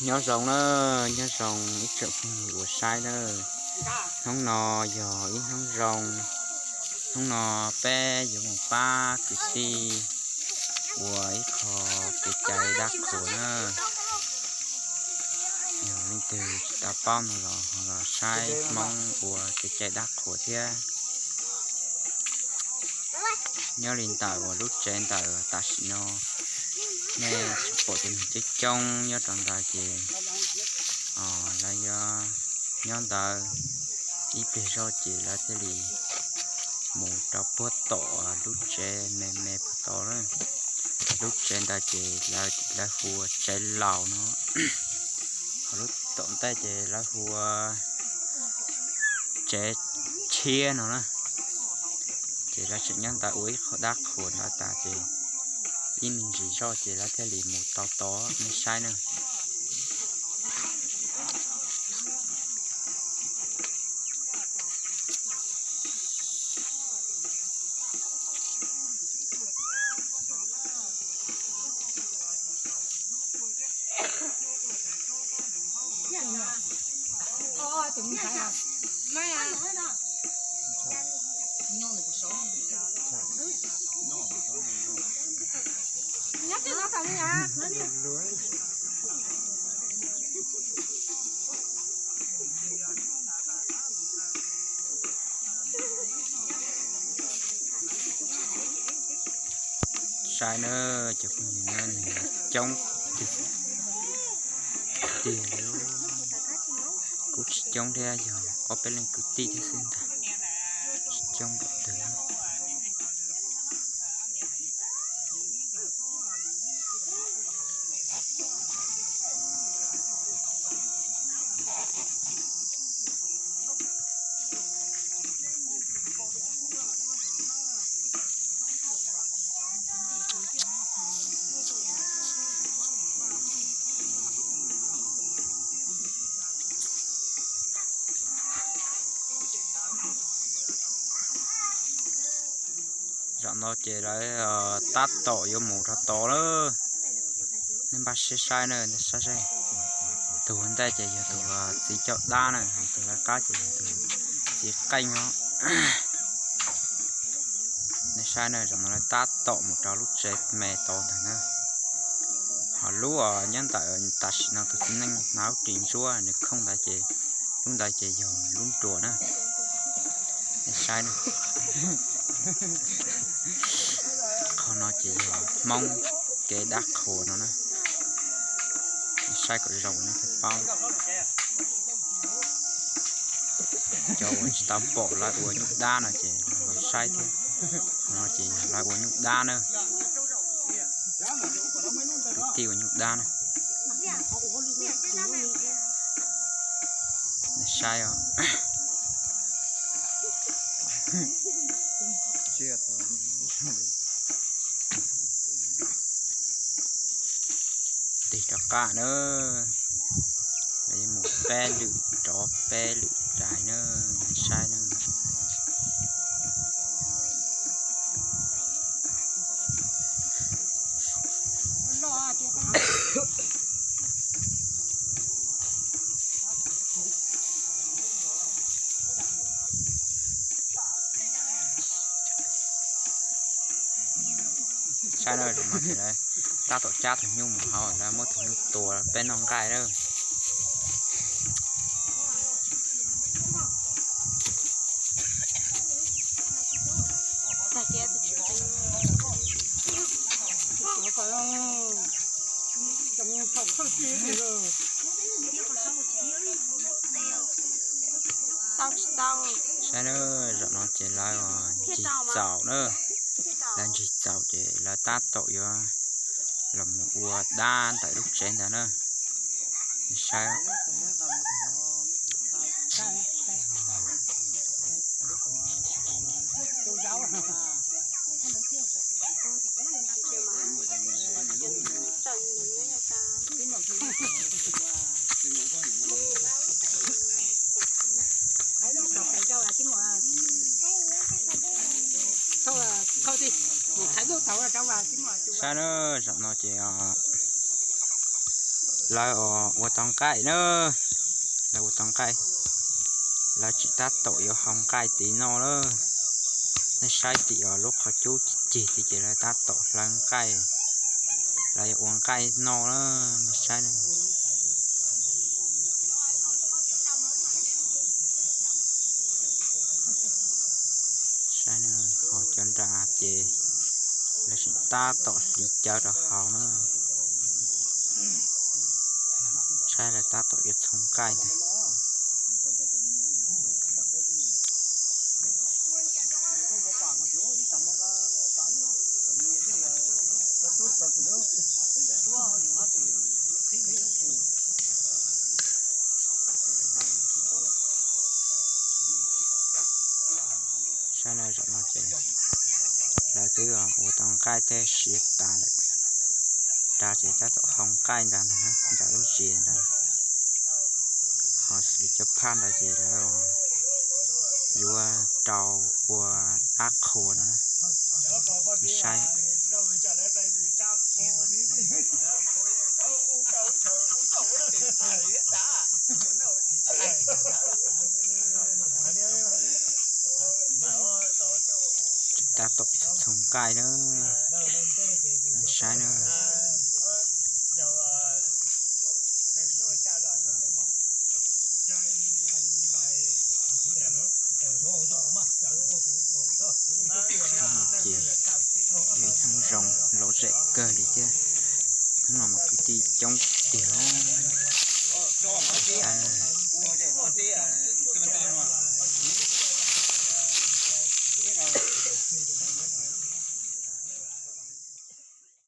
Nyob zoo na, nyob zoo ib tsoom phooj ywg uas saib na. Hnub no yog ib hnub zoo, hnub no peb yuav mus pab kwv tij ua ib qho kev cai dab qhuas na. Yog leej twg tsis tau paub no los ho los saib Hmoob ua kev cai dab qhuas thiab. Nyob li ntawm uas lub tsev ntawm tam sim no nej tsis pom cov neeg coob coob nyob rau ntawd ces lawv nyob ntawd ib pliag zog ces lawv thiaj li mus rau puag tom lub tsev me me puag tod lawm. Lub tsev ntawd ces lawv hu ua tsev laus no, ho lub tom ntej ces lawv hu ua tsev tshiab no na. Ces lawv tseem nyob ntawd ua ib qho dab qhuas ntawd tas ces ib me ntsis zoj ces lawv thiaj li mus tau tod, nej saib na. Saib na, cov phooj ywg na, neeg coob tiag tiag li, kuj tsis coob thiab, yog ob peb leej kwv tij thiab xwb ntag, tsis coob npaum twg. Zaum no ces lawv tab tom yuav mus rau tod lawm. Nej npaj siab saib na, saib saib. Tus ua ntej ces yog tus txiv coj dab na, tus lawv qab ces yog tus txiv qeej os. Nej saib na, zaum no lawv tab tom mus rau lub tsev me tod ntag na. Ho lub uas nyob ntawm tam sim no tus txiv neej hnav lub ris ntsuab nws khooj ntawd ces lub ntawd ces yog lub nruas na. Nej saib na. Qhov no ces yog Hmoob kev dab qhuas no na. Nej saib kom zoo nej thiaj paub. Cov uas tsis tau pom lawv ua nyuj dab no ces los saib thiab. Qhov no ces yog lawv ua nyuj dab na. Kwv tij ua nyuj dab na. Nej saib os. Tig rov qab na, lawv yuav mus peb lwm rov peb lwm rais na, nej saib na. Saib na, zaum no ces lawv tab tom cab tus nyuj mus hauv, lawv muab tus nyuj tua peb noj nqaij na. Saib na, zaum no ces lawv ntsig txaus na, lawv ntsig txaus ces lawv tab tom yuav los mus ua dab ntawm lub tsev ntawd na. Saib. Saib na, zaum no ces Lawv ua tau nqaij na, lawv ua tau nqaij, lawv tseem tab tom yuav hau nqaij tiv noj lawm. Nej saib tim os, lub qhov cub cig cig thiab ces lawv tab tom hlawv nqaij, lawv yuav ua nqaij noj lawm, nej saib na. Saib, ho cov nram ces lawv tseem tab tom hliv cawv rau haus na. Saib lawv tab tom yuav txhoov nqaij ntag. Saib na, zaum no ces lawv twb ua tau nqaij thiab siav tas lawm. Nrad ces tab tom hau nqaij nrad ntag, nram lub zes nrad. Ho xws li cov phaj ntawd ces lawv yuav rau ua dab qhuas no na. Saib, tab tom txhoov nqaij na, saib na. Ces yog ib thaj zoov lom zem kawg li thiab. Hnub no mas kwv tij coob tiag.